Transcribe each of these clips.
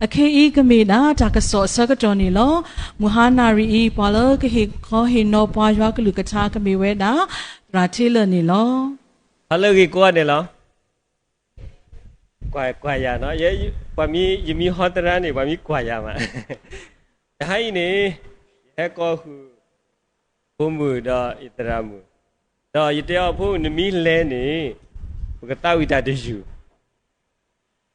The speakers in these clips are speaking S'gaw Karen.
အခ့အံၤကမ့ၢ်ဒၣ်တၢ်ကစီၣ်အဆၢကတီၢ်န့ၣ်လီၤ. မုၢ်ဟါနၣ်ရံၣ်အံၤ ပှၤလၢကဟ့ၣ်ခီဟ့ၣ်နီၤပှၤယွၤကလုၢ်ကထါကမ့ၢ်ဝဲဒၣ် သရၣ်ထ့လၢာ်န့ၣ်လီၤ. ဟါလၢအဂ့ၤကိးဂၤဒဲးလီၤ. ကွၢ်ယၤနီၤ, ပှၤမ့ၢ်ယမ့ၢ်ဟီသရၣ်န့ၣ် ပှၤမ့ၢ်ကွၢ်ယၤမး. တဟါအံၤန့ၣ် ယဟဲကိးဃုာ် ဖိမုၣ်ဒီးအသရၣ်မုၣ်, ဒီးယတဲအီၤ ဖိမုၣ် နမ့ၢ်လဲၤန့ၣ် ပကသးဝံၣ်တၢ်တယုၢ်,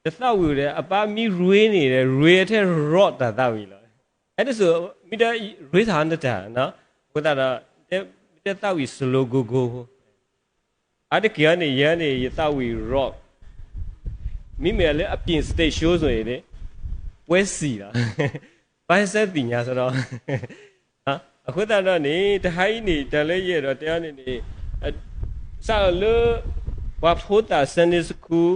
တသးဝံၣ်ဒီး အပၢ်မ့ၢ်ရ့န့ၣ်ဒီး ရ့ထဲ rock တၢ်သးဝံၣ်လီၤ. အဲဒ်သိး မ့ၢ်တရ့ထီၣ်နတၢ်, အဃိသတးဒီး မ့ၢ်တသးဝံၣ် slow ကိကိ, အါတက့ၢ်အံၤန့ၣ် ယၤန့ၣ် ယသးဝံၣ် rock, မ့မ့ၢ်လၢအပြင် stage show ဆိုရင်န့ၣ် ပွဲစံၣ်လီၤ. ပၢ်ဟဲဆၢသ့ၣ်ညါစ့ၢ်ကီး. အဃိသတးဒီးန့ၣ် တဟါအံၤန့ၣ် တၢ်လၢယအဲၣ်ဒိးတဲအီၤန့ၣ်န့ၣ် စးထီၣ်လၢ ပှၤဖိသၣ် Sunday School,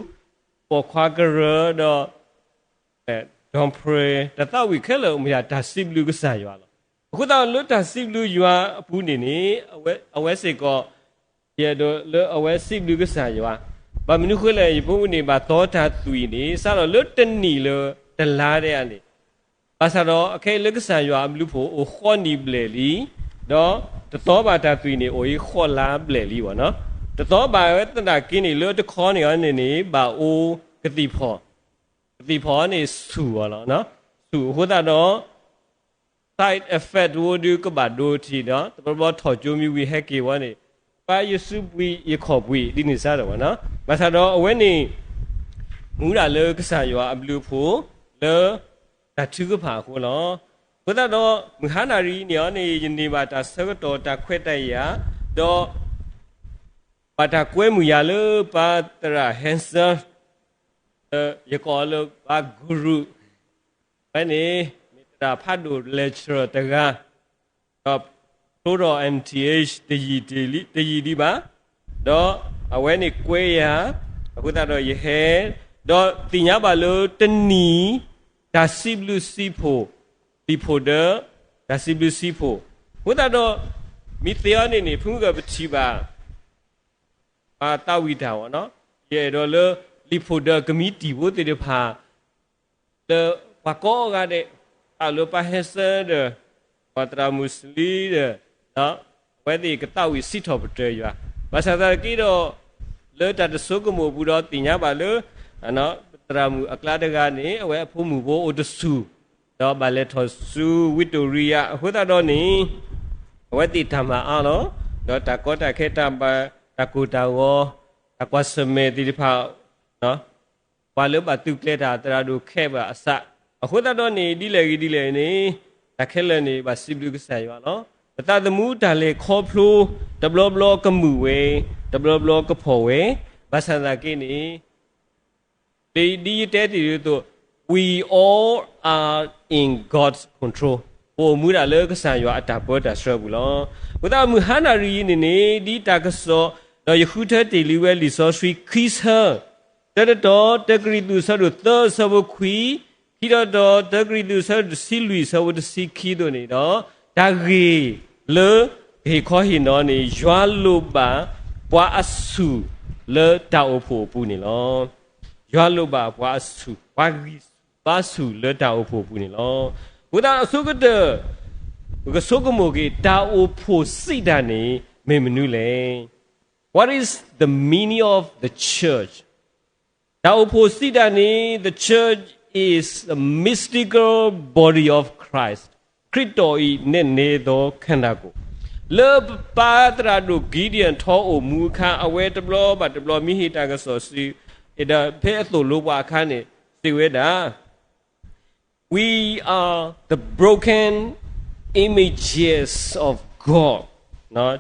ပိာ်ခွါကရၢဒီး ဒီပြ့ တၢ်သးဝံၣ်ခဲလၢာ် မ့ၢ်ဒၣ်တၢ်စံးဘျုးကစၢ်ယွၤလီၤ. အဃိသတးလၢတၢ်စံးဘျုးယွၤအပူၤန့ၣ်န့ၣ် အဝဲစ့ၢ်ကီး ယအဲၣ်ဒိးလၢအဝဲစံးဘျုးကစၢ်ယွၤ, ဘၣ်မနုၤဃိလဲၣ် ယဖိမုၣ်န့ၣ် ဘၣ်သီတၢ်သွံၣ်န့ၣ် စးထီၣ်လၢတနံၣ်လၢတလါဒဲးဧါန့ၣ်, ဘၣ်ဆၣ်ဒီးအခဲအံၤလၢကစၢ်ယွၤအဘျုးအဖှိၣ် အိၣ်ဃိးနံၣ်ဘျဲၣ်လံ, ဒီးတသီဘၣ်တၢ်သွံၣ်န့ၣ် အိၣ်အံၤဃိးလါဘျဲၣ်လံဘၣ်နီၤ. တသီဘၣ်ဝဲသနာ်က့န့ၣ် လၢတခီန့ၣ်အီၤန့ၣ်န့ၣ် ဘၣ်အိၣ်ကသံၣ်ဖီၣ်, ကသံၣ်ဖီၣ်န့ၣ်ဆူၣ်အီၤလီၤ. ဆူၣ်အဃိသတးဒီး side effect တဝဲဒုးကဘၣ်ဒိထံးဒီး တဘျီဘျီထီၣ်ကၠိမံဝံၤဟဲက့ၤဝဲန့ၣ် ပၢ်ယစုဘှံးယခီၣ်ဘှံး ဒ်န့ၣ်စ့ၢ်ကီးဘၣ်နီၤ. ဘၣ်ဆၣ်ဒီးအဝဲန့ၣ် မူဒၣ်လၢကစၢ်ယွၤအဘျုးအဖှိၣ် လၢတၢ်ထုကဖၣ်အဃိလီၤ. အဃိသတးဒီး မုၢ်ဟါနၣ်ရံၣ်အံၤန့ၣ်အီၤန့ၣ် ယန့ၢ်ဘၣ်တၢ်ဆၢကတီၢ်တၢ်ခွဲးတၢ်ယာ်, ဒီး ဘၣ်တၢ်ကွဲမုာ်ယၤလၢပၢ်သရၣ် Hanson, ယကိးအီၤလၢပၢ်ကရူး, ဝဲန့ၣ် မ့ၢ်သရၣ်ဖးဒိၣ် lecturer တဂၤ, ဒီးဖျိထီၣ် M.Th တယံာ်တ့ၢ်လံ, တယံာ်ဒံးဘၣ်, ဒီးအဝဲန့ၣ်ကွဲယၤ, အဃိသတးဒီးယဟဲ, ဒီးသ့ၣ်ညါဘၣ်လၢတနံၤ တၢ်စံးဘျုးစံးဖှိၣ်, လံာ်ဖှိၣ်ဒၢ, တၢ်စံးဘျုးစံးဖှိၣ်, အဃိသတးဒီး မ့ၢ်သ့အီၤန့ၣ်န့ၣ် ဖုမုၢ်ဂၤပထံၣ်ဘၣ် ပှၤသးဝံၣ်တၢ်အီၤနီၤ, ယအဲၣ်ဒိးလၢ လံာ်ဖှိၣ်ဒၢကမံးတံာ်ဖိသ့ၣ်တဖၣ် လၢပှၤကိးဂၤဒဲး, တၢ်လၢပၢ်ဟဲဆၢဒီး ပှၤသရၣ်မုၣ်စလံဒီး အဝဲသ့ၣ်ကသးဝံၣ်စံးထီၣ်ပတြၢၤယွၤ, ဘၣ်ဆၣ်သနာ်က့ဒီး လၢတၢ်တဆိကမိၣ်အပူၤဒီးသ့ၣ်ညါဘၣ်လၢ သရၣ်မုၣ်အကျါတဂၤန့ၣ် အဝဲအဖိမုၣ်ဖိအိၣ်တဆူၣ်, ဒီးဘၣ်လဲၤထီၣ်ဆူ ဝံတိရံယါ အဃိသတးဒီးန့ၣ် အဝဲသ့ၣ်တၢ်မၤအါလီၤ, ဒီးတၢ်ကီတၢ်ခဲ တၢ်ဘၣ်တၢ်ကိၢ်တၢ်ဂီၤ, တၢ်ကွၢ်ဆၢၣ်မဲာ်သ့ၣ်တဖၣ်, ပှၤလၢဘၣ်သုးကျဲၤတၢ်သရၣ်ဒိၣ်ခဲဘၣ်အစး, အဃိသတးဒီးန့ၣ် ဒ်လဲၣ်ဂ့ၤဒ်လဲၣ်န့ၣ် တၢ်ခဲလၢာ်န့ၣ် ဘၣ်စံးဘျုးကစၢ်ယွၤလီၤ. ပသးသမူတၢ်လဲၤခီဖျိ တဘျီဘျီကမုာ်ဝဲ, တဘျီဘျီကဖှီၣ်ဝဲ, ဘၣ်ဆၣ်သနာ်က့န့ၣ် လံာ်ဒ်ယတဲတ့ၢ်ဒ်သိး we all are in God's control, ပအိၣ်မူဒၣ်လၢကစၢ်ယွၤအတၢ်ပၢတၢ်ဆှၢပူၤလီၤ. အဃိသတးမုၢ်ဟါနၣ်ရံၣ်အံၤန့ၣ်န့ၣ် ဒ်တၢ်ကစီၣ် ဒီးယဃုထၢတ့ၢ်လံဝဲလံာ်စီဆှံခံဆၢ, တၢတတီၤ တၢကရံၣ်သူး အဆၢဒိၣ်သၢ အဆၢဖိခွံ, ခံတီၤတီၤ တၢကရံၣ်သူး အဆၢဒိၣ်တဆံလွံၢ် အဆၢဖိတဆံခံသိးန့ၣ်ဒီး တၢ်ဂ့ၢ်လၢ ကဟ့ၣ်ခီဟ့ၣ်နီၤန့ၣ် ယွၤလိၣ်ဘၣ်ပှၤအဆူၣ်လၢတၢ်အိၣ်ဖှိၣ်အပူၤန့ၣ်လီၤ. ယွၤလိၣ်ဘၣ်ပှၤအဆူၣ်, ပှၤဂံၢ်ဆူၣ်ဘါဆူၣ်လၢတၢ်အိၣ်ဖှိၣ်အပူၤန့ၣ်လီၤ. အဃိသတးအဆိကတၢၢ် ပကဆိကမိၣ်က့ၤ တၢ်အိၣ်ဖှိၣ်စံးတၢ်န့ၣ် မ့ၢ်မနုၤလဲၣ်. What is the meaning of the church? တၢ်အိၣ်ဖှိၣ်စံးတၢ်န့ၣ် the church is a mystical body of Christ, ခရံာ်တီၢ်အံၤနဲၣ်နဲသိခန္ဓာကိုယ်, လၢပပၢ်သရၣ်ဒိၣ် Gideon ထီအိၣ်မူအခါ အဝဲတဘျီဘၣ်တဘျီမ့ၢ်ဟ့ၣ်တၢ်ကစီၣ်စံး, ဒီးဖဲအသိၣ်လိပှၤအခါန့ၣ် စံးဝဲဒၣ် We are the broken images of God,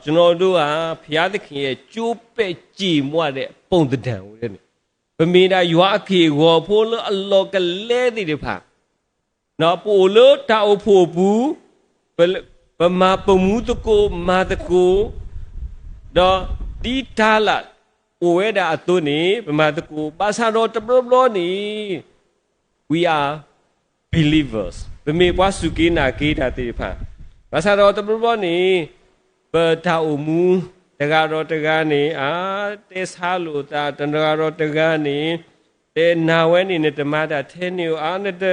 ကျွန်တော်တို့ဟာ ဘုရားသခင်ရဲ့ ကျိုးပဲ့ကြေမွတဲ့ ပုံသဏ္ဍာန်ကို ပမ့ၢ်ဒၣ်ယွၤအခ့အဂီၤဖိလၢအလီၤကလဲသ့ၣ်တဖၣ်, ပအိၣ်လၢတၢ်အိၣ်ဖှိၣ်အပူၤ, ပမၤပမူသကိးမၤသကိး, ဒီးဒ်တၢ်လၢအိၣ်ဝဲဒၣ်အသိးန့ၣ် ပမၤသကိး, ဘၣ်ဆၣ်ဒီးတဘျီဘျီန့ၣ် we are believers, ပမ့ၢ်ပှၤစူၢ်က့ၤနာ်က့ၤတၢ်သ့ၣ်တဖၣ်, ဘၣ်ဆၣ်ဒီးတဘျီဘျီန့ၣ် ပတၢ်အိၣ်မူ တဂၤဒီးတဂၤန့ၣ် အါ တဲဆါလိာ်သး, တဂၤဒီးတဂၤန့ၣ် တဲနၤဝဲန့ၣ် နတမၤတၢ်ထဲန့ၣ်ဧါ, နတ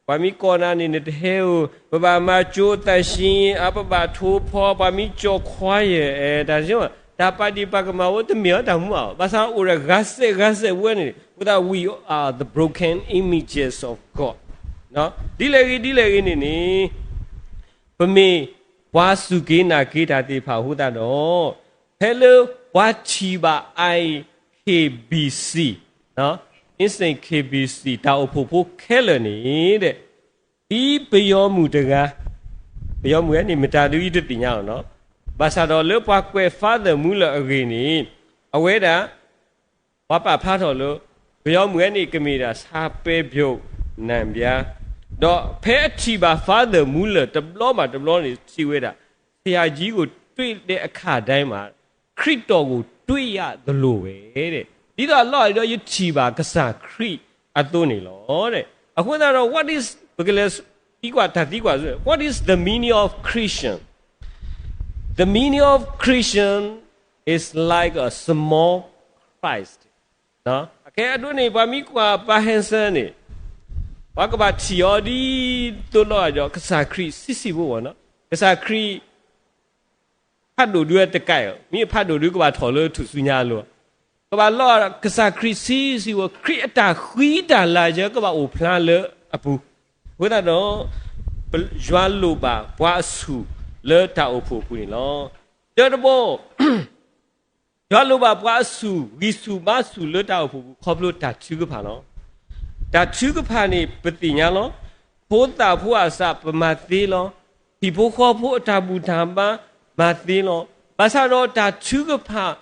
ပှၤမ့ၢ်ကိးနၤန့ၣ် နတဟဲဧိၤ, ပဘၣ်မၤကၠိသးဆံအါ, ပဘၣ်ထိဖီ, ပှၤမ့ၢ်ကၠီခွါယဲၢ်, တၢ်စ့ၢ်, တၢ်ပာ်ဒံးပာ်ကမၣ်အိၣ် တမ့ၢ်အီၤတၢ်မူအီၤ, ဘၣ်ဆၣ်အိၣ်ဒီးဂၤစဲးဂၤစဲးဝဲန့ၣ်, အဃိသတး we are the broken images of God. ဒ်လဲၣ်ဂ့ၤ ဒ်လဲၣ်ဂ့ၤန့ၣ်န့ၣ် ပမ့ၢ်ပှၤစူၢ်က့ၤနာ်က့ၤတၢ်သ့ၣ်တဖၣ်အဃိသတးဒီး, ဖဲလၢပှၤထံၣ်ဘၣ် I K B C, Instant K B C တၢ်အိၣ်ဖှိၣ်ဖိခဲလၢာ်န့ၣ်, ဒ်ပယီၤမုၣ်တဂၤ, ပယီၤမုၣ်ဝဲန့ၣ် မတၤဒုးယတသ့ၣ်ညါအီၤနီၤ, ဘၣ်ဆၣ်ဒီးလၢပှၤကွဲး Father Muller အဂ့ၢ်န့ၣ်, အဝဲဒၣ် ပှၤပာ်ဖျါထီၣ်လၢ ပယီၤမုၣ်ဝဲန့ၣ် ကမ့ၢ်ဒၣ် ဆၣ်ပဲပျိၣ်နၣ်ဘျါ, ဒီးဖဲအထံၣ်ဘၣ် Father Muller တဘျီဘၣ်တဘျီန့ၣ် စံးဝဲဒၣ်, ဆရာကြီးကိုတွေ့တဲ့အခါတိုင်းမှာ ခရစ်တော်ကိုတွေ့ရသလိုပဲ, ဒ်သိးအလီၢ်အံၤဒီး ယထံၣ်ဘၣ်ကစၢ်ခရံာ်အသိးန့ၣ်လီၤ. အဃိသတးဒီး what is, ပကလဲၤသံကွၢ်တၢ်သံကွၢ်, what is the meaning of Christian? The meaning of Christian is like a small Christ. အခဲအံၤဒ်န့ၣ် ပှၤမ့ၢ်ကွၢ်ပၢ် Hanson န့ၣ်, ပှၤကဘၣ်ထံၣ်အီၤဒ်သိးလီၤဒီး ကစၢ်ခရံာ်ဆံးဆံးဖိဘၣ်နီၤ, ကစၢ်ခရံာ် ဖးဒိၣ်ဒုတကးအီၤ, မ့ၢ်ဖးဒိၣ်ဒုကဘၣ်ထီၣ်လၢထူၣ်စုညါအလိၤ, ကဘၣ်လီၤကစၢ်ခရံာ်ဆံးဆံးဖိ, ခရံာ်အတၢ်ဃံတၢ်လၤယဲ ကဘၣ်အိၣ်ဖျါလၢအပူၤ, အဃိသတးဒီး ယွၤလိၣ်ဘၣ်ပှၤအဆူၣ်လၢတၢ်အိၣ်ဖှိၣ်အပူၤန့ၣ်လီၤ. တၢတဘီ ယွၤလိၣ်ဘၣ်ပှၤအဆူၣ် ဂံၢ်ဆူၣ်ဘါဆူၣ်လၢတၢ်အိၣ်ဖှိၣ်ပူၤ ခီဖျိတၢ်ထုကဖၣ်လီၤ. တၢ်ထုကဖၣ်န့ၣ် ပသ့ၣ်ညါလီၤ. ဖိသၣ်ဖိအသးပမၤသ့လီၤ. ဟံၣ်ဖိဃီဖိအတၢ်ဘူၣ်တၢ်ဘါမၤသ့လီၤ. ဘၣ်ဆၣ်ဒီးတၢ်ထုကဖၣ်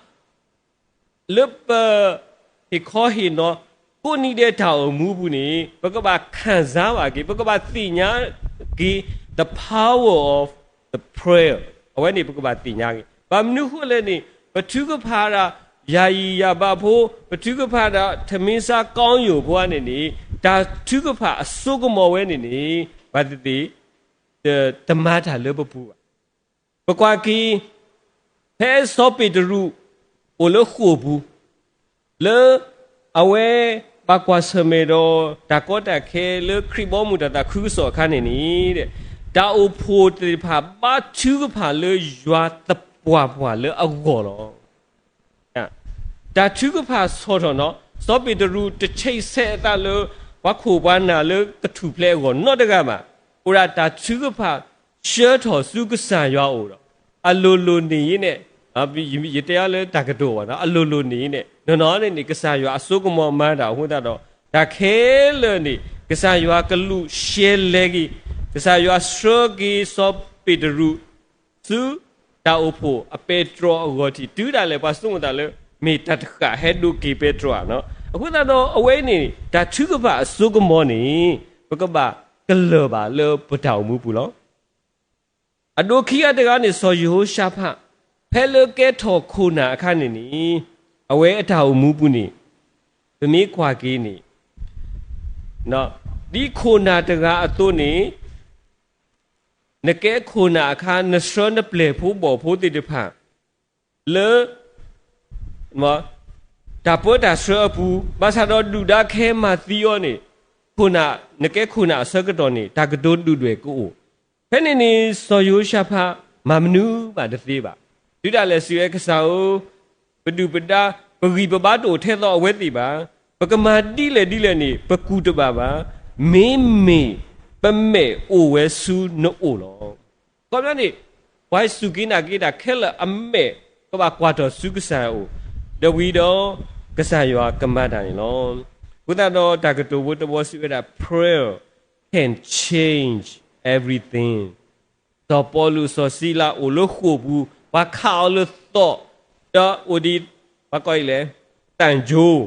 လၢပ ဟ့ၣ်ခီဟ့ၣ်နီၤ ကိးနံၤဒဲးတၢ်အိၣ်မူအပူၤန့ၣ် ပကဘၣ်ခၣ်စၢ်ဘၣ်က့ၤ ပကဘၣ်သ့ၣ်ညါက့ၤ the power of the prayer အဝဲန့ၣ် ပကဘၣ်သ့ၣ်ညါက့ၤ ဘၣ်မနုၤဃိလဲၣ်န့ၣ် ပထုကဖၣ်ဒၣ် ယၤယံာ်ယၤဘးဖိ ပထုကဖၣ်ဒၣ် ထမင်းစားကောင်းရုံဖိန့ၣ်န့ၣ် တၢ်ထုကဖၣ်အစိကမီၤဝဲန့ၣ်န့ၣ် ဘၣ်သ့ၣ်သ့ၣ် တမၤတၢ်လၢပပူၤဘၣ်. ပကွၢ်က့ၤ ဖဲစီၤပ့းတရူး အိၣ်လၢဃိာ်ပူၤ လၢအဝဲဘၣ်ကွၢ်ဆၢၣ်မဲာ်ဒီး တၢ်ကီတၢ်ခဲလၢခရံာ်ဘီမုၢ်တၢ်သးခုကစီၣ်အခါန့ၣ်န့ၣ် တၢ်အိၣ်ဖှိၣ်သ့ၣ်တဖၣ် ဘါထုကဖၣ်လၢယွၤသပှၢ်ပှၢ်လၢအဂီၢ်လီၤ. တၢ်ထုကဖၣ်ဆီၣ်ထီၣ်နီၤ စီၤပ့းတရူးတဆံးဆဲးအသးလၢ ပှၤခိၣ်ပှၤနၢ်လၢကထူၣ်ဖျဲးအဂီၢ်နီတဂၤဘၣ်. အိၣ်ဒၣ်တၢ်ထုကဖၣ်ဆှၢထီၣ်ဆူကစၢ်ယွၤအအိၣ်ဒီး အလိၤလိၤန့ၣ်အံၤန့ၣ် ယတဲအီၤလၢတၢ်ကတိၤဘၣ်နီၤ အလိၤလိၤန့ၣ်အံၤန့ၣ် နီၢ်နီၢ်န့ၣ်န့ၣ် ကစၢ်ယွၤအစိကမီၤမၤတၢ်အဃိသတးဒီး တၢ်ခဲလၢာ်န့ၣ် ကစၢ်ယွၤကလူးရှဲလဲက့ၤ ကစၢ်ယွၤဆှၢက့ၤစီၤပ့းတရူး ဆူတၢ်အိၣ်ဖှိၣ်အပဲတြီအဂီၢ်ထံး တုၤဒၣ်လဲာ်ပှၤဆိကမိၣ်သးလၢ မ့ၢ်တၢ်တဃၣ်ဟဲဒိးက့ၤပဲတြီဧါနီၤ. အဃိသတးဒီးအဝဲန့ၣ် တၢ်ထုကဖၣ်အစိကမီၤန့ၣ် ပကဘၣ်ကလၢၢ်ဘၣ်လၢပတၢ်အိၣ်မူပူၤလီၤ. အဒိခံဂၤတဂၤန့ၣ် စီၤယဟိၤၡၣ်ဖး ဖဲလၢကဲထီၣ်ခိၣ်နၢ်အခါန့ၣ်န့ၣ် အဝဲအတၢ်အိၣ်မူပူၤန့ၣ် ပမ့ၢ်ကွၢ်က့ၤန့ၣ် ဒ်ခိၣ်နၢ်တဂၤအသိးန့ၣ် နကဲခိၣ်နၢ်အခါ နဆှၢနပျဲၢ်ဖိဘီၣ်ဖိသ့ၣ်တဖၣ် လၢ တၢ်ပၢတၢ်ဆှၢအပူၤ ဘၣ်ဆၣ်ဒီးဒုၣ်ဒါကဟဲမၤသံအီၤန့ၣ် ခိၣ်နၢ် နကဲခိၣ်နၢ်အဆၢကတီၢ်န့ၣ် တၢ်ကတိၤဒုၣ်ဒွဲၣ်ကအိၣ်. ဖဲန့ၣ်န့ၣ် စီၤယဟိၤၡၣ်ဖး မၤမနုၤဘၣ်တသ့ဘၣ်. တုၤဒၣ်လဲာ်စံးဝဲ ကစၢ်ဧၢ, ပဒုၣ်ပဒါ ပဂံၢ်ပဘါတအိၣ်ထဲသိးအဝဲသ့ၣ်ဘၣ်. ပကမၤဒ်လဲၣ်ဒ်လဲၣ်န့ၣ် ပကူၣ်တဘၣ်ဘၣ်. မ့မ့ၢ်ပမဲာ်အိၣ်ဝဲဆူနအိၣ်လီၤ. အခီပညီန့ၣ် ပှၤစူၢ်က့ၤနာ်က့ၤတၢ်ခဲလၢာ်အမဲာ် ကဘၣ်ကွၢ်ထီၣ်ဆူကစၢ်ယွၤအအိၣ်, ဒီးဝံၤဒီး ကစၢ်ယွၤကမၤတၢ်န့ၣ်လီၤ. အဃိသတးဒီးတၢ်ကတိၤဖိတဘီစံးဝဲဒၣ် prayer can change everything. စီၤပီလူးစီၤစံလၤအိၣ်လၢဃိာ်ပူၤ ပှၤခးအီၤလၢသီၣ်, ဒီးအိၣ်ဒံး ပှၤကိးအံၤလဲၣ် သၣ်ကၠိ,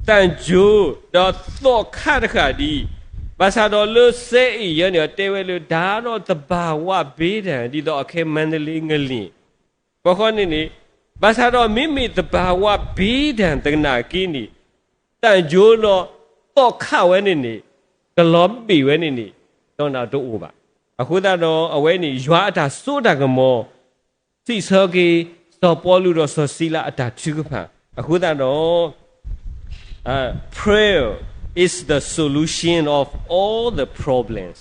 သၣ်ကၠိ, ဒီးသီၣ်ခးတဃၣ်ဒံး, ဘၣ်ဆၣ်ဒီးလၢစဲအ့ၣ်ယဲန့ၣ် တဲဝဲလၢ ဒါတော့သဘာဝ ဘေးဒဏ် ဒ်သိးအခဲမန္တလေးငလျင် ပဃီန့ၣ်န့ၣ်, ဘၣ်ဆၣ်ဒီးမ့မ့ၢ်သဘာဝ ဘေးဒဏ် သနာ်က့န့ၣ်, သၣ်ကၠိဒီးသီၣ်ခးဝဲန့ၣ်န့ၣ်, ကလီၤဘ့ၣ်ဝဲန့ၣ်န့ၣ်, ဒီးနတအိၣ်ဘၣ်. အဃိသတးဒီးအဝဲန့ၣ် ယွၤအတၢ်စိတၢ်ကမီၤ စံးဆၢက့ၤ စီၤပီလူးဒီးစီၤစံလၤအတၢ်ထုကဖၣ်. အဃိသတးဒီး prayer is the solution of all the problems.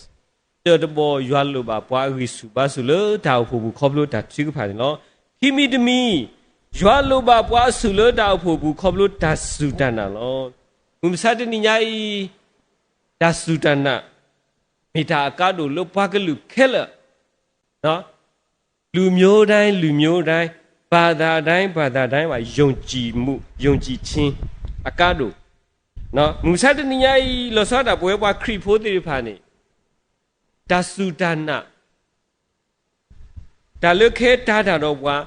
တၢတဘီ ယွၤလိၣ်ဘၣ်ပှၤအဂံၢ်ဆူၣ်ဘါဆူၣ်လၢတၢ်အိၣ်ဖှိၣ်ပူၤခီဖျိတၢ်ထုကဖၣ်န့ၣ်လီၤ. ခံမံၤတမံၤ ယွၤလိၣ်ဘၣ်ပှၤအဆူၣ်လၢတၢ်အိၣ်ဖှိၣ်ပူၤခီဖျိတၢ်စူၢ်တၢ်နာ်လီၤ. မုၢ်မဆါတနံၤညါအံၤ တၢ်စူၢ်တၢ်နာ် မ့ၢ်တၢ်အကါဒိၣ်လၢပှၤကလုာ်ခဲလၢာ် လူမျိုးတိုင်း လူမျိုးတိုင်း ဘာသာတိုင်း ဘာသာတိုင်းမှာ ယုံကြည်မှု ယုံကြည်ခြင်း အကါဒိၣ်. မုၢ်မဆါတနံၤညါအံၤ လီၤဆီဒၣ်တၢ် ပဝဲပှၤခရံာ်ဖိသ့ၣ်တဖၣ်န့ၣ် တၢ်စူၢ်တၢ်နာ် တၢ်လၢခဲတၢ်တၢ်ဒီးပှၤ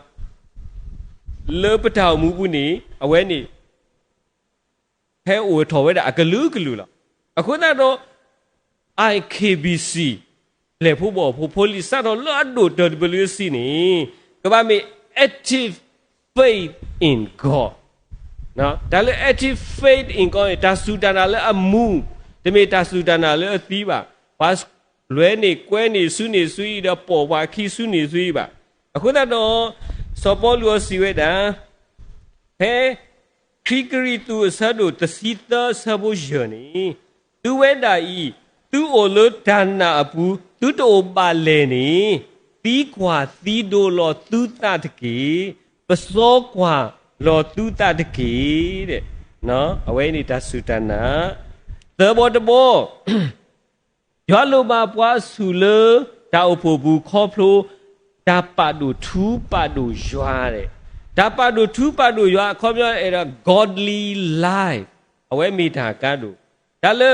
လၢပတၢ်အိၣ်မူပူၤန့ၣ် အဝဲန့ၣ် ဟဲအိၣ်ထီၣ်ဝဲဒၣ်အကလုာ်ကလုာ်လီၤ. အဃိသတးဒီး I K B C ပျဲၢ်ဖိဘီၣ်ဖိ ဖိလံၤစးထီၣ်လၢအဒိၣ်တၢၢ်တဘျုးစံးန့ၣ် ကဘၣ်မ့ၢ် active faith in God တၢ်လၢ active faith in God န့ၣ် တၢ်စူၢ်တၢ်နာ်လၢအမူ တမ့ၢ်တၢ်စူၢ်တၢ်နာ်လၢအသံဘၣ်. ပှၤလွဲန့ၢ်ကွဲန့ၢ်ဆူန့ၢ်ဆူအံၤဒီးပိာ်ပှၤခံဆူန့ၢ်ဆူအံၤဘၣ်. အဃိသတးဒီး စီၤပီလူးအစံးဝဲဒၣ် ဖဲ ခံကရံၣ်သူးအဆၢဒိၣ်တဆံသၢအဆၢဖိယဲၢ်န့ၣ် သုဝဲဒၣ်အံၤ သုအိၣ်လၢတၢ်နာ်အပူၤ သုတအိၣ်ဘၣ်လဲၣ်န့ၣ် သံကွၢ်သံဒိးလီၤသုသးတက့ၢ်, ပစီကွၢ်လီၤသုသးတက့ၢ်. အဝဲန့ၣ်တၢ်စူၢ်တၢ်နာ်. သၢဘီတဘီ ယွၤလိၣ်ဘၣ်ပှၤအဆူၣ်လၢ တၢ်အိၣ်ဖှိၣ်ပူၤခီဖျိ တၢ်ပာ်ဒိၣ်ထူပာ်ဒိၣ်ယွၤ. တၢ်ပာ်ဒိၣ်ထူပာ်ဒိၣ်ယွၤ အခီပညီအဲၣ်ဒိး godly life အဝဲမ့ၢ်တၢ်ကါဒိၣ်. တၢ်လၢ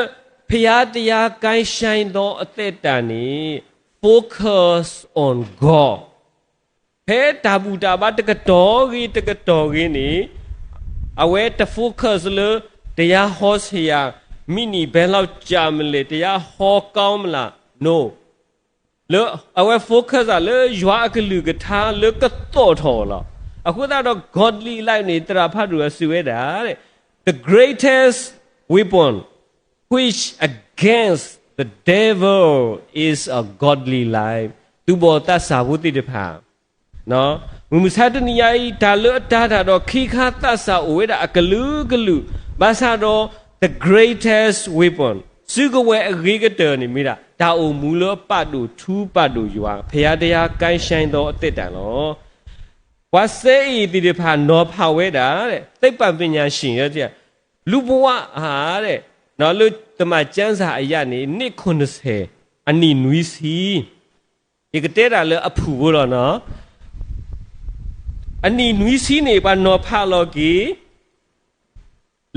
ဖယၤတယၤကဲရှဲဒီးအသဲးတၢ်န့ၣ် focus on God ဖဲတၢ်ဘူၣ်တၢ်ဘါတကတီၢ်ဂ့ၤတကတီၢ်ဂ့ၤန့ၣ် အဝဲတ focus လၢ တရားဟောဆရာ မိနစ်ဘယ်လောက်ကြာမလဲ တရားဟောကောင်းမလား no လၢအဝဲ focus လၢယွၤအကလုၢ်ကထါလၢကသီၣ်ထီၣ်လီၤ. အဃိသတးဒီး godly life န့ၣ် သရၣ်ဖးဒိၣ်အစံးဝဲဒၣ် the greatest weapon which against the devil is a godly life. သူၣ်ဘီၣ်သးစၢ်ဖိသ့ၣ်တဖၣ် မုၢ်မဆါတနံၤညါအံၤ တၢ်လၢအတၤတၢ်ဒီးခံခါသးစၢ်အိၣ်ဝဲဒၣ်အကလုာ်ကလုာ်, ဘၣ်ဆၣ်ဒီး the greatest weapon စုကဝဲၤအဂ့ၤကတၢၢ်န့ၣ်မ့ၢ်ဒၣ် တၢ်အိၣ်မူလၢပာ်ဒိၣ်ထူပာ်ဒိၣ်ယွၤ ဖယၤတယၤကဲရှဲဒီးအသဲးတၢ်လီၤ. ပှၤစဲအ့ၣ်သ့ၣ်တဖၣ်နီၤဖးဝဲဒၣ် သိပ္ပံပညာရှင် လူၤပဝးဧါ လၢသမ္မာကျမ်းစာအရန့ၣ် နှစ်ခုနှစ်ဆယ် အနံၣ်နွံဆံ ယကတဲတၢ်လၢအဖုၣ်ဖိလီၤနီၤ. အနံၣ်နွံဆံန့ၣ် ပှၤနီၤဖးလီၤက့ၤ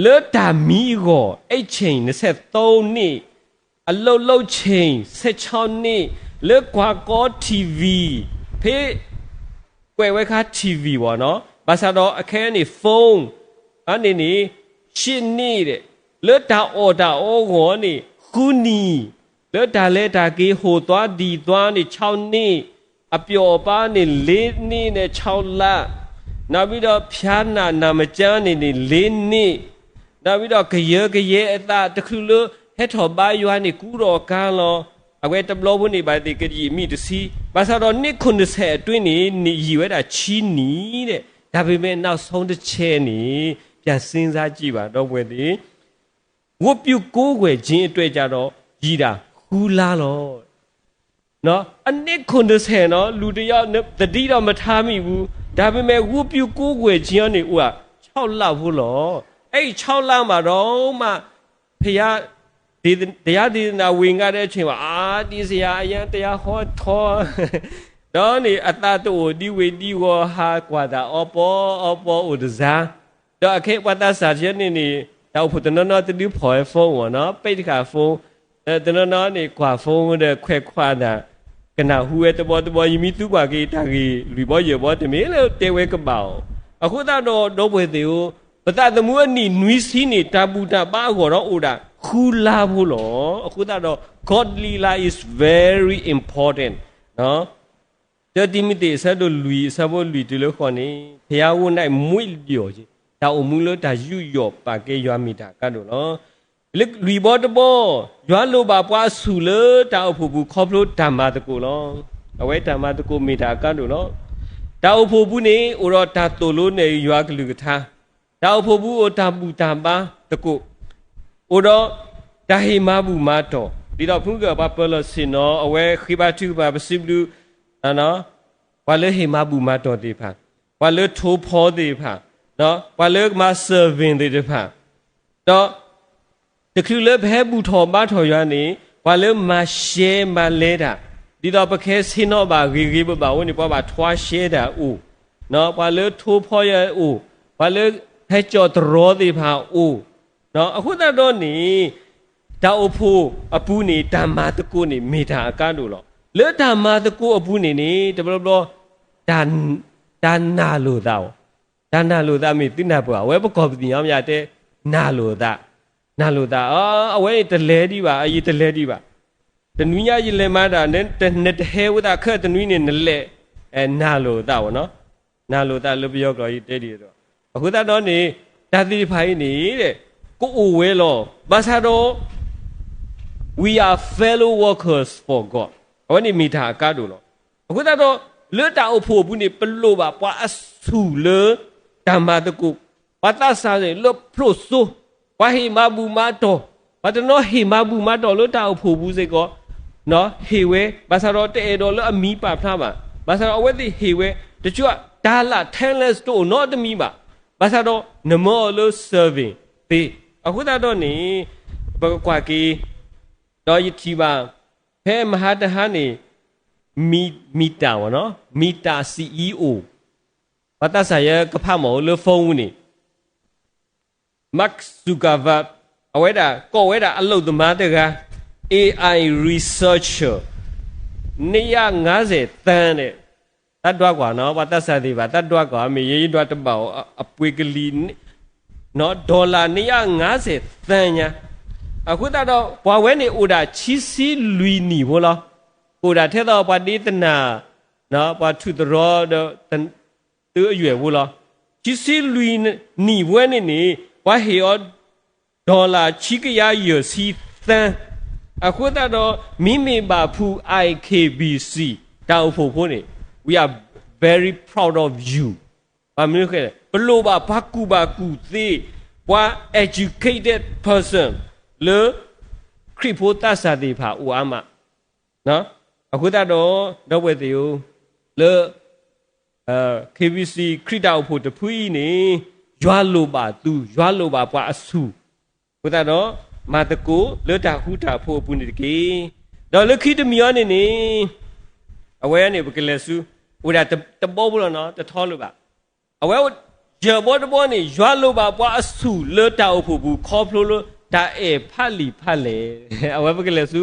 လၢတၢ်မံအဂီၢ် အိတ်ချိန် နှစ်ဆယ့်သုံးနှစ်, အလုပ်လုပ်ချိန် ဆယ့်ခြောက်နှစ်, လၢကွၢ်ကီ ထီၣ်ဝံၣ် ဖဲ ကွဲးဝဲခါ ထီၣ်ဝံၣ် ဘၣ်နီၤ, ဘၣ်ဆၣ်ဒီးအခဲအံၤန့ၣ် phone အန့ၣ်န့ၣ် ရှစ်နှစ် ဒီး လၢတၢ်အီၣ်တၢ်အီအဂီၢ်န့ၣ် ဃုနံၣ်, လၢတၢ်လဲၤတၢ်က့ၤ ဟိုသွားဒီသွားန့ၣ် ခြောက်နှစ်, အပျော်အပါးန့ၣ် လေးနှစ်နဲ့ခြောက်လ, နောက်ပြီးတော့ ဖျားနာနာမကျန်းန့ၣ်န့ၣ် လေးနှစ်, နောက်ပြီးတော့ ကယၢကယဲအသး တချုးလၢဟဲထီၣ်ဘါယွၤန့ၣ် ကူဒီးကါလီၤ. အဝဲတဘျီဖိန့ၣ် ဘၣ်သ့ၣ်ကယံာ်မံၣ်တဆံ, ဘၣ်ဆၣ်ဒီး နှစ်ခုနှစ်ဆယ်အတွင်းန့ၣ် န့ၣ်ယံာ်ဝဲဒၣ် ဆံနံၣ် ဒီး ဒါပေမဲ့ နောက်ဆုံးတစ်ချက်န့ၣ် ပြန်စဉ်းစားကြည့်ပါ ဒီပုၢ်ဝဲၢ်သ့ၣ်, ဝတ်ပြုကိုးကွယ်ခြင်းအတွက်ကျတော့ ယံာ်တာ ဃုလါလီၤ. အနှစ်ခုနှစ်ဆယ်နီၤ လူတယောက် သတိတော့မထားမိဘူး, ဒါပေမဲ့ ဝတ်ပြုကိုးကွယ်ခြင်းန့ၣ် အိၣ် ခြောက်လ ဖိလီၤ. အဲဒီ ခြောက်လ မှာတောင်မှ ဘုရား ဒေသ- တရားဒေသနာဝင်ငါတဲ့အချိန်မှာ အာ ဒီဆရာ အရမ်းတရားဟောထော ဒီးန့ၣ် အသးတအိၣ်ဒံးဝ့ၢ်ဒံးဝီၤ ဟးကွၢ်သး အီပီအီပီအိၣ်တစါ, ဒီးအခဲအံၤပှၤသးစၢ်ထဲန့ၣ်န့ၣ် တၢ်အိၣ်ဖှိၣ်တနီၤနီၤတဒုးဖီၣ်ဝဲ phone ဝီၤနီၤ, ပိတ်တခါ phone, တနီၤနီၤန့ၣ် ကွၢ် phone ဒီးခွဲးခွါသး, ကနၣ်ဟူဝဲတဘီတဘီ, ယမ့ၢ်သံကွၢ်က့ၤတၢ်ဂ့ၢ်လွံၢ်ဘီယဲၢ်ဘီ တမ့ၢ်လၢတဲဝဲကဘၣ်အီၤ. အဃိသတးဒီး ဒီပုၢ်ဝဲၢ်သ့ၣ်ဧၢ, ပသးသမူအနံၣ်နွံဆံန့ၣ် တၢ်ဘူၣ်တၢ်ဘါအဂီၢ်ဒီးအိၣ်ဒၣ် ဃုလါ ဖိလီၤ. အဃိသတးဒီး godly life is very important. တၢ တံၤမသ့း အဆၢဒိၣ်လွံၢ် အဆၢဖိလွံၢ်တုၤလၢဃိးန့ၣ် ဘုရားဝတ်၌မွေ့လျော်ခြင်း, တၢ်အိၣ်မူလၢတၢ်ယူးယီၣ်ပာ်ကဲယွၤမ့ၢ်တၢ်ကါဒိၣ်လီၤ. လၢလွံၢ်ဘီတဘီ, ယွၤလိၣ်ဘၣ်ပှၤအဆူၣ်လၢတၢ်အိၣ်ဖှိၣ်ပူၤခီဖျိတၢ်မၤသကိးလီၤ. အဝဲတၢ်မၤသကိးမ့ၢ်တၢ်အကါဒိၣ်လီၤ. တၢ်အိၣ်ဖှိၣ်ပူၤန့ၣ် အိၣ်ဒီးတၢ်သိၣ်လိနဲၣ်ယွၤကလုၢ်ကထါ, တၢ်အိၣ်ဖှိၣ်ပူၤအိၣ်တၢ်ဘူၣ်တၢ်ဘါသကိး အိၣ်ဒီးတၢ်ဟ့ၣ်မၤဘူၣ်မၤတီၢ်, ဒ်သိးဖုကပှၤပၢၤလီၢ်ဆ့ၣ်နီၤ အဝဲဃ့ဘါထုကဖၣ်ပစံးဘျုး ပှၤလၢဟ့ၣ်မၤဘူၣ်မၤတီၢ်သ့ၣ်တဖၣ်, ပှၤလၢထိၣ်ဖီသ့ၣ်တဖၣ်, ပှၤလၢမၤ serving သ့ၣ်တဖၣ်, ဒီး တချုးလၢပဟဲဘူၣ်ထီၣ်ဘါထီၣ်ယွၤန့ၣ် ပှၤလၢမၤရှဲမၤလဲတၢ်, ဒ်သိးပကဟဲဆ့ၣ်နီၤဘၣ်ဂ့ၤဂ့ၤဘၣ်ဘၣ်အဃိန့ၣ် ပှၤဘၣ်ထွါရှဲတၢ်အိၣ်, ပှၤလၢထိၣ်ဖီယွၤအိၣ်, ပှၤလၢဟဲကၠီၣ်တရီသ့ၣ်တဖၣ်အိၣ်, အဃိသတးဒီးန့ၣ် တၢ်အိၣ်ဖှိၣ်အပူၤန့ၣ် တၢ်မၤသကိးန့ၣ် မ့ၢ်တၢ်အကါဒိၣ်လီၤ. လၢတၢ်မၤသကိးအပူၤန့ၣ်န့ၣ် တဘျီဘျီ တၢ် တၢ်နာ်လိာ်သးအီၤ, တၢ်နာ်လိာ်သးမ့ၢ်သုနၢ်ပၢၢ်ဘၣ်, အဝဲပကီၢ်ပသ့ၣ်ညါမ့ၢ်တဲ နာ်လိာ်သး, နာ်လိာ်သး, အဝဲန့ၣ်တလဲၤဒံးဘၣ်, အယံၤတလဲၤဒံးဘၣ်, တနွံညါယလဲၤမၤတၢ် နတဟဲဝဲသးခဲတနွံန့ၣ် နလဲၤ, နာ်လိာ်သးအီၤနီၤ, နာ်လိာ်သးလၢပယီၤကျိာ်ယတဲဒ်သိး, အဃိသတးဒီးန့ၣ် တၢ်သ့ၣ်တဖၣ်အံၤန့ၣ် ကအိၣ်ဝဲလီၤ. ဘၣ်ဆၣ်ဒီး we are fellow workers for God, အဝဲန့ၣ်မ့ၢ်တၢ်အကါဒိၣ်လီၤ. အဃိသတးဒီး လၢတၢ်အိၣ်ဖှိၣ်အပူၤန့ၣ် ပလိၣ်ဘၣ်ပှၤအဆူၣ်လၢတၢ်မၤသကိး, ပှၤသးစၢ်လၢဖျိးစိ, ပှၤဟ့ၣ်မၤဘူၣ်မၤတီၢ်, ပှၤတနီၤဟ့ၣ်မၤဘူၣ်မၤတီၢ်လၢတၢ်အိၣ်ဖှိၣ်ပူၤစ့ၢ်ကီး, ဟ့ၣ်ဝဲ, ဘၣ်ဆၣ်ဒီးတအဲၣ်ဒိးလၢအမံၤပာ်ဖျါဘၣ်, ဘၣ်ဆၣ်ဒီးအဝဲသ့ၣ်ဟ့ၣ်ဝဲ, တကၠိ တၢ်လၢ talents တအိၣ်နီတမံၤဘၣ်, ဘၣ်ဆၣ်ဒီးနမၢအီၤလၢ serving သ့, အဃိသတးဒီးန့ၣ် ပကကွၢ်က့ၤ, ဒီးယထံၣ်ဘၣ် ဖဲမဟါတဟါန့ၣ် မံ, မံတၢ်ဝဲနီၤ, မံတၢ် CEO, ပှၤသးစၢ်ယဲကဖးမီၢ်လၢ phone န့ၣ် Mark Zuckerberg, အဝဲဒၣ်ကိးဝဲဒၣ်အလုပ်သမားတဂၤ, AI researcher, နှစ်ရာငါးဆယ်သန်းန့ၣ်, တၢ်ဒွးကွၢ်နီၤ, ပှၤသးစၢ်သ့ၣ်တဖၣ် တၢ်ဒွးကွၢ် မ့ၢ်ယဲယဒွးတဘၣ်အီၤ အပှ့ၤကလံၤ dollar နှစ်ရာငါးဆယ်သန်းညါ, အဃိသတးဒီး ပှၤဝဲန့ၣ်အိၣ်ဒၣ်ခံဆံလွံၢ်နံၣ်ဖိလီၤ, အိၣ်ဒၣ်ထဲသိးပှၤဒ့တနၢ်, ပှၤထူၣ်သရီဒီး သုးအယွဲၢ်ဖိလီၤ. ခံဆံလွံၢ်နံၣ်ဝဲန့ၣ်န့ၣ် ပှၤဟ့ၣ်အီၤ dollar ခံကယၤယဲၢ်ဆံသန်း, အဃိသတးဒီး မ့မ့ၢ်ဘၣ်ဖုး I K B C တၢ်အိၣ်ဖှိၣ်ဖိန့ၣ် we are very proud of you. ဘၣ်မနုၤဃိလဲၣ်, ပလိၣ်ဘၣ်ပှၤကူၣ်ဘၣ်ကူၣ်သ့, ပှၤ educated person လၢ ခရံာ်ဖိသးစၢ်သ့ၣ်တဖၣ်အိၣ်အါမး, အဃိသတးဒီး ဒီပုၢ်ဝဲၢ်သ့ၣ်ဧၢ, လၢ K B C ခရံာ်တၢ်အိၣ်ဖှိၣ်တဖုအံၤန့ၣ် ယွၤလိၣ်ဘၣ်သု, ယွၤလိၣ်ဘၣ်ပှၤအဆူၣ်, အဃိသတးဒီး မၤသကိးလၢတၢ်ဃူတၢ်ဖိးအပူၤန့ၣ်တက့ၢ်. ဒီးလၢခံတမံၤအံၤန့ၣ်န့ၣ် အဝဲန့ၣ် ပကလဲၤဆူ အိၣ်ဒၣ်တဘီဖိလီၤနီၤ, တထီလၢၤဘၣ်. အဝဲ ယဲၢ်ဘီတဘီန့ၣ် ယွၤလိၣ်ဘၣ်ပှၤအဆူၣ်လၢတၢ်အိၣ်ဖှိၣ်ပူၤ ခီဖျိလၢတၢ်အဲၣ်ဖးလံာ်ဖးလဲၢ်, အဝဲပကလဲၤဆူ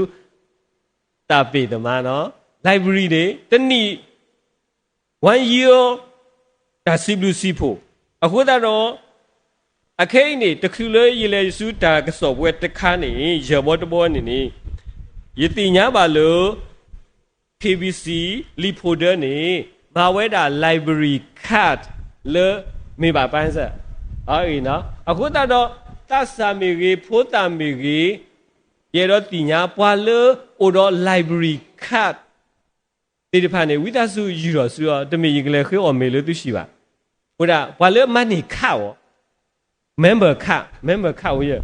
တၢ်ပ့ၢ်သမါနီၤ, library န့ၣ် တနံၣ် one year တၢ်စံးဘျုးစံးဖှိၣ်, အဃိသတးဒီး အခဲအံၤန့ၣ် တချုးလၢယလဲၤဆူတၢ်ကစီၣ်ပဝဲတခါန့ၣ် ယဲၢ်ဘီတဘီန့ၣ်န့ၣ် ယသ့ၣ်ညါဘၣ်လၢ K B C လံာ်ဖိဒၢန့ၣ် မၤဝဲဒၣ် library card လၢ မ့ၢ်ဘၣ်ပၢ်စၢ်, အဃိသတးဒီး သးစၢ်မ့ၢ်ဂ့ၤ ဖိသၣ်မ့ၢ်ဂ့ၤ, ယအဲၣ်ဒိးသ့ၣ်ညါပှၤလၢအိၣ်ဒီး library card သ့ၣ်တဖၣ်န့ၣ် ဝံသးစူၤယူၢ်ထီၣ်ဆူအီၤ, တမ့ၢ်ယကလဲၤဃ့အီၣ်မ့ၤလၢသုဆံးဘၣ်. အိၣ်ဒၣ်ပှၤလၢမၤန့ၢ် card အီၤ, member card, member card ဝဲ,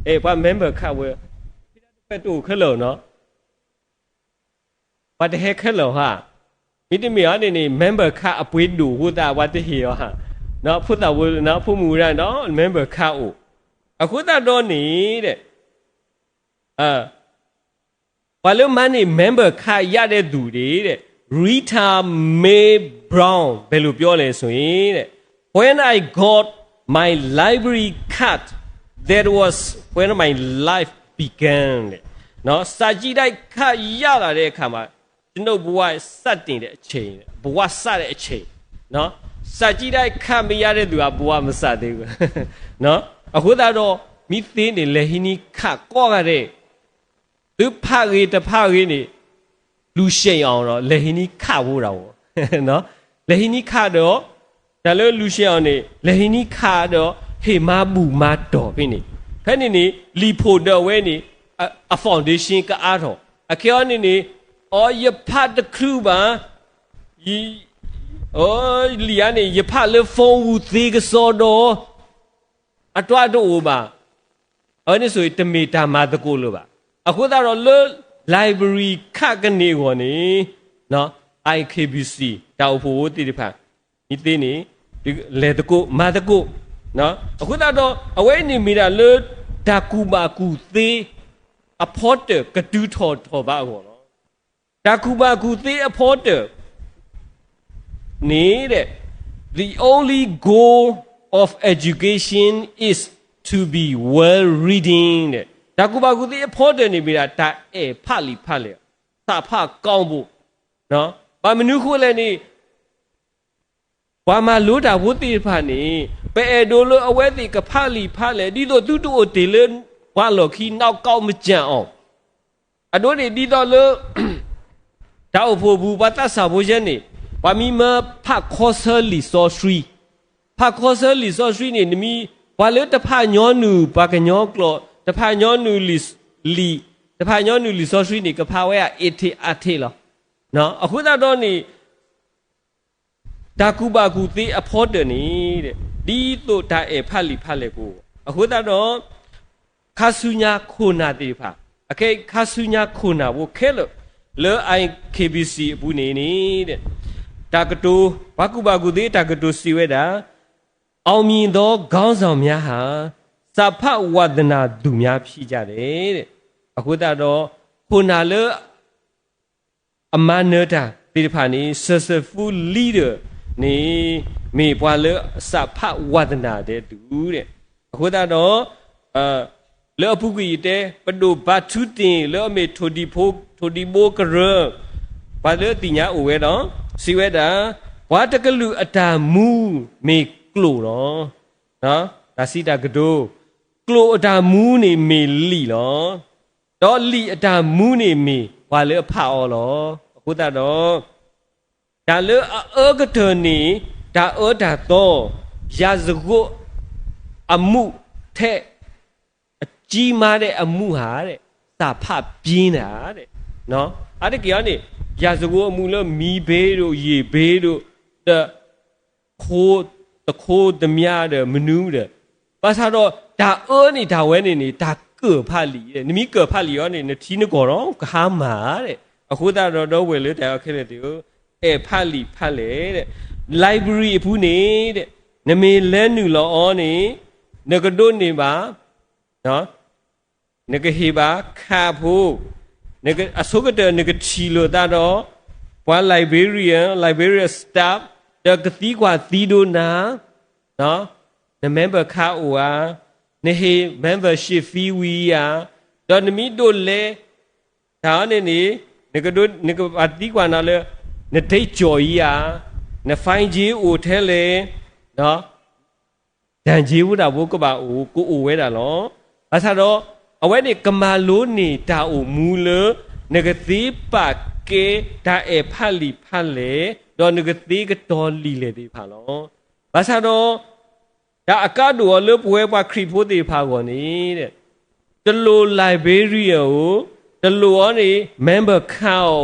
အဲ ပှၤ member card ဝဲ, တအိၣ်ခဲလၢာ်နီၤ, ပှၤတဟဲခဲလၢာ်ဟါ, မ့တမ့ၢ်အီၤန့ၣ်န့ၣ် member card အပှ့ၤဒိၣ်အဃိသတး ပှၤတဟ့ၣ်အီၤဟါ, ဖိသၣ်ဝဲ ဖိမုၣ်ဝဲဒၣ်ဒီး member card အိၣ်, အဃိသတးဒီးန့ၣ် ပှၤလၢမၤန့ၢ် member card ရတဲ့သူတွေတဲ့, Rita Mae Brown ဘယ်လိုပြောလဲဆိုရင်တဲ့, When I got my library card, that was when my life began တဲ့, နော်, စာကြည့်တိုက် card ရလာတဲ့အခါမှာ ကျွန်ုပ်ဘဝစတင်တဲ့အချိန်, ဘဝစတဲ့အချိန်, နော်, စာကြည့်တိုက် card မရတဲ့သူက ဘဝမစသေးဘူး, နော်, အဃိသတးဒီး မ့ၢ်သ့န့ၣ် လဲၤဟံးန့ၢ် card ကိးဂၤဒဲး သုဖးဂ့ၤတဖးဂ့ၤန့ၣ် လူရှောင်အောင်တော့ လဲၤဟံးန့ၢ် card ဖိတၢ်အိၣ်, လဲၤဟံးန့ၢ် card ဒီး တၢ်လၢလူရှောင်အောင်န့ၣ် လဲၤဟံးန့ၢ် card ဒီး ဟ့ၣ်မၤဘူၣ်မၤတီၢ်ဖဲန့ၣ်, ဖဲန့ၣ်န့ၣ် လံာ်ဖိဒၢဝဲန့ၣ် အ foundation ကအါထီၣ်, အခဲအံၤန့ၣ်န့ၣ် အီ ယဖးတချုးဘၣ်, လံာ်ဧါန့ၣ် ယဖးလၢ phone ပူၤသ့ကစီဒီး အတွးတအိၣ်ဘၣ်, အဝဲန့ၣ်ဆိၣ်ဂ့ၤ တမ့ၢ်တၢ်မၤသကိးလၢၤဘၣ်. အဃိသတးဒီးလၢ library ခးကန့ၢ်အဂီၢ်န့ၣ် နီၣ် I K B C တၢ်အိၣ်ဖှိၣ်ဖိသ့ၣ်တဖၣ် မ့ၢ်သ့န့ၣ် လဲၤသကိး မၤသကိး နီၣ် အဃိသတးဒီး အဝဲန့ၣ်မ့ၢ်ဒၣ်လၢ တၢ်ကူၣ်ဘၣ်ကူၣ်သ့ အဖီတၢၣ်ကတုၤထီၣ်ထီၣ်ဘၣ်အဂီၢ်လီၤ. တၢ်ကူၣ်ဘၣ်ကူၣ်သ့အဖီတၢၣ် န့ၣ် the only goal of education is to be well reading တၢ်ကူၣ်ဘၣ်ကူၣ်သ့အဖီတၢၣ်န့ၣ်မ့ၢ်ဒၣ် တၢ်အဲၣ်ဖးလံာ်ဖးလဲၢ် သးဖးကောင်းဖို့ ဘၣ်မနုၤဃိလဲၣ်န့ၣ် ပှၤမၤလိတၢ်ဖိသ့ၣ်တဖၣ်န့ၣ် ပအဲၣ်ဒိးလၢအဝဲသ့ၣ်ကဖးလံာ်ဖးလဲၢ် ဒ်သိးသုတအိၣ်တ့ၢ်လၢ ပှၤလီၢ်ခံ နောက်ကောက်မကျန်အောင် အဒိန့ၣ်ဒ်သိးလၢ တၢ်အိၣ်ဖှိၣ်ပူၤ ပှၤသးစၢ်ဖိယဲန့ၣ် ပှၤမံမၢဖးခီဆၢလံာ်စီဆှံ, ဖးခီဆၢလံာ်စီဆှံန့ၣ် နမံ ပှၤလၢတဖးညီနုၢ် ပှၤကညီကျိာ် တဖးညီနုၢ်လံာ် လံာ် တဖးညီနုၢ်လံာ်စီဆှံန့ၣ် ကဖးဝဲအ အ့ထ့အါထ့လီၤ. အဃိသတးဒီးန့ၣ် တၢ်ကူၣ်ဘၣ်ကူၣ်သ့အဖီတၢၣ်န့ၣ် ဒ်သိးတၢ်အဲၣ်ဖးလံာ်ဖးလဲၢ်ကိး, အဃိသတးဒီး ခါဆူညါခိၣ်နၢ်သ့ၣ်တဖၣ်, အခဲအံၤခါဆူညါခိၣ်နၢ်ဖိခဲလၢာ် လၢ I K B C အပူၤန့ၣ်န့ၣ် တၢ်ကတိၤ ပှၤကူၣ်ဘၣ်ကူၣ်သ့တၢ်ကတိၤစံးဝဲဒၣ် အောင်မြင်သောခေါင်းဆောင်များဟာ စာဖတ်ဝါသနာသူများဖြစ်ကြတယ်. အဃိသတးဒီး ခိၣ်နၢ်လၢ အမၤနၢၤတၢ်သ့ၣ်တဖၣ်န့ၣ် successful leader န့ၣ် မ့ၢ်ပှၤလၢအစးဖးဝါသနာဒဲးသူ, အဃိသတးဒီး လၢအပူၤကွံာ်ယတဲ ပဒိၣ်ဘါထူးတင် လၢအမ့ၢ်ထိၣ်ဒံဖိ ထိၣ်ဒံဘိကရၢ ပှၤလၢအသ့ၣ်ညါအိၣ်ဝဲဒီး စံးဝဲဒၣ် ပှၤတကလုာ်အတၢ်မူမ့ၢ်ကျိာ်လီၤ. တၢ်စံးတၢ်ကတိၤ ကျိာ်အတၢ်မူန့ၣ်မ့ၢ်လံာ်လီၤ. ဒီးလံာ်အတၢ်မူန့ၣ်မ့ၢ်ပှၤလၢအဖးအီၤလီၤ. အဃိသတးဒီး တၢ်လၢအအၢကတၢၢ်န့ၣ် တၢ်အၢတၢ်သီ ရာဇဝတ်အမှုထဲ အကြီးမားတဲ့အမှုဟာ စာဖတ်ပြင်းတာ အါတက့ၢ်အံၤန့ၣ် ရာဇဝတ်အမှုလၢမီးဘ့ဒိၣ် ယ့ၢ်ဘ့ဒိၣ် ဒီး ခိ တခိတမံၤဒီးမနုၤဒီး ဘၣ်ဆၣ်ဒီး တၢ်အၢန့ၣ်တၢ်ဝဲန့ၣ်န့ၣ် တၢ်ကၢၣ်ဖးလံာ်, နမ့ၢ်ကၢၣ်ဖးလံာ်အီၤန့ၣ် နထံနကီၢ်ဒီးကဟါမၢ်, အဃိသတးဒီး ဒီပုၢ်ဝဲၢ်လၢတၢ်အဲၣ်ခဲလၢာ်သ့ၣ်ဧၢ, အဲၣ်ဖးလံာ်ဖးလဲၢ်, library အပူၤန့ၣ် နမ့ၢ်လဲၤနုာ်လီၤအီၤန့ၣ် နကဒိးန့ၢ်ဘၣ် နကဟ့ၣ်ဘၣ်ခးဖိ, အဆိကတၢၢ်နကထံၣ်လိာ်သးဒီး ပှၤ librarian, librarian staff ဒီးကသံကွၢ်သံဒိးနၤ, န member card အိၣ်ဧါ, နဟ့ၣ် membership fee ဝံၤဧါ, ဒီးနမ့ၢ်ဒိးလဲၤ တၢ်အီၤန့ၣ်န့ၣ် နကဒိး နကဘၣ်သံကွၢ်နၤလၢ န date ကၠီၣ်အံၤဧါ, န fine က့အိၣ်ထဲလဲၣ်, ဒီး တၢ်က့ဖိတၢ်ဖိကဘၣ်အိၣ် ကအိၣ်ဝဲဒၣ်လီၤ. ဘၣ်ဆၣ်ဒီး အဝဲန့ၣ်ကမၤလိန့ၢ်တၢ်အိၣ်မူလၢ နကသ့ပာ်ကဲတၢ်အဲၣ်ဖးလံာ်ဖးလဲၢ်, ဒီးနကသ့ကတီၤလံာ်လဲၢ်သ့ၣ်တဖၣ်လီၤ. ဘၣ်ဆၣ်ဒီး တၢ်အကါဒိၣ်အီၤလၢပဝဲပှၤခရံာ်ဖိသ့ၣ်တဖၣ်အဂီၢ်န့ၣ် တလိၣ် librarian ဧိၤ, တလိၣ်အီၤန့ၣ် member card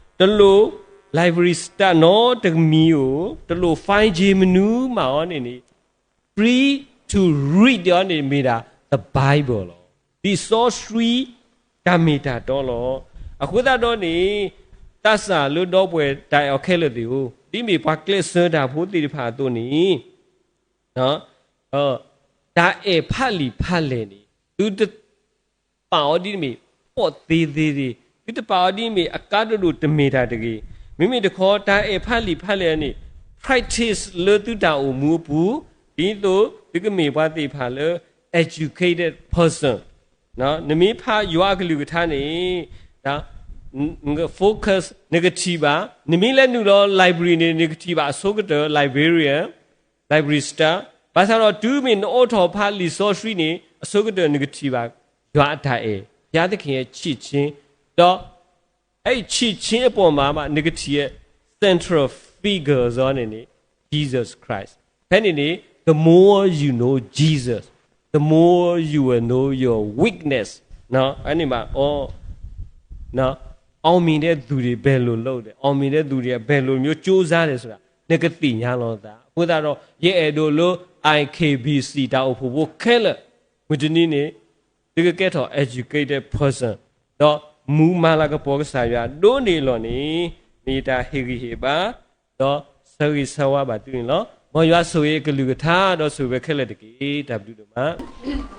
ဧိၤ, တလိၣ် library staff နီတမံၤဧိၤ, တလိၣ် fine က့မနုၤမးအီၤန့ၣ်န့ၣ် free to read အီၤန့ၣ်မ့ၢ်ဒၣ် the Bible လီၤ. လံာ်စီဆှံတၢ်မ့ၢ်တၢ်တီလီၤ. အဃိသတးဒီးန့ၣ် သးစၢ်လၢဒီပုၢ်ဝဲၢ်တၢ်အဲၣ်အီၤခဲလၢာ်သ့ၣ်ဧိၤ, ဒ်မ့ၢ်ပှၤကျဲးစၢးတၢ်ဖိသ့ၣ်တဖၣ်အသိးန့ၣ် တၢ်အဲၣ်ဖးလံာ်ဖးလဲၢ်န့ၣ် သုတပာ်အီၤဒ်မ့ၢ် ပေါ့သေးသေး, သုတပာ်အီၤဒ်မ့ၢ်အကါဒိၣ်ဒိၣ်တမ့ၢ်တၢ်တဂ့ၤ. မ့မ့ၢ်တခီ တၢ်အဲၣ်ဖးလံာ်ဖးလဲၢ်န့ၣ် practice လၢသုတၢ်အိၣ်မူအပူၤ, ဒ်သိးသုကမ့ၢ်ပှၤသ့ၣ်တဖၣ်လၢ educated person နမ့ၢ်ဖးယွၤအကလုၢ်ကထါန့ၣ် focus နကထံၣ်ဘၣ်, နမ့ၢ်လဲၤနုာ်လီၤ library န့ၣ် နကထံၣ်ဘၣ်အဆိကတၢၢ် librarian, library staff, ဘၣ်ဆၣ်ဒီးတုၤမ့ၢ်နအိးထီၣ်ဖးလံာ်စီဆှံန့ၣ် အဆိကတၢၢ်နကထံၣ်ဘၣ် ယွၤအတၢ်အဲၣ်, ဘုရားသခင်ရဲ့ချစ်ခြင်း, ဒီး အဲဒီချစ်ခြင်းအပေါ်မှာမှ နကထံၣ် central figure အီၤန့ၣ်န့ၣ် Jesus Christ. ဖဲန့ၣ်န့ၣ် the more you know Jesus, the more you will know your weakness. န့ၣ်မး အောင်မြင်တဲ့သူတွေဘယ်လိုလုပ်တယ်, အောင်မြင်တဲ့သူတွေကဘယ်လိုမျိုးကြိုးစားတယ်ဆိုတာ နကသ့ၣ်ညါလီၤသး. အဃိသတးဒီး ယအဲၣ်ဒိးလၢ I K B C တၢ်အိၣ်ဖှိၣ်ဖိခဲလၢာ် မုၢ်တနံၤန့ၣ် သုကကဲထီၣ် educated person, ဒီးမူမၤလၤကပီၤကစၢ်ယွၤဒိၣ်န့ၢ်အလီၢ်န့ၣ်, မ့ၢ်ယတၢ်ဟ့ၣ်ဂံၢ်ဟ့ၣ်ဘါ, ဒီးဆၢဂ့ၤဆၢဝါဘၣ်သုန့ၣ်လီၤ. မ်ယွၤဆိၣ်ဂ့ၤအကလုၢ်ကထါ ဒီးဆိၣ်ဂ့ၤဝဲခဲလၢာ်တက့ၢ်. တၢ်ဘျုးဒိၣ်မး.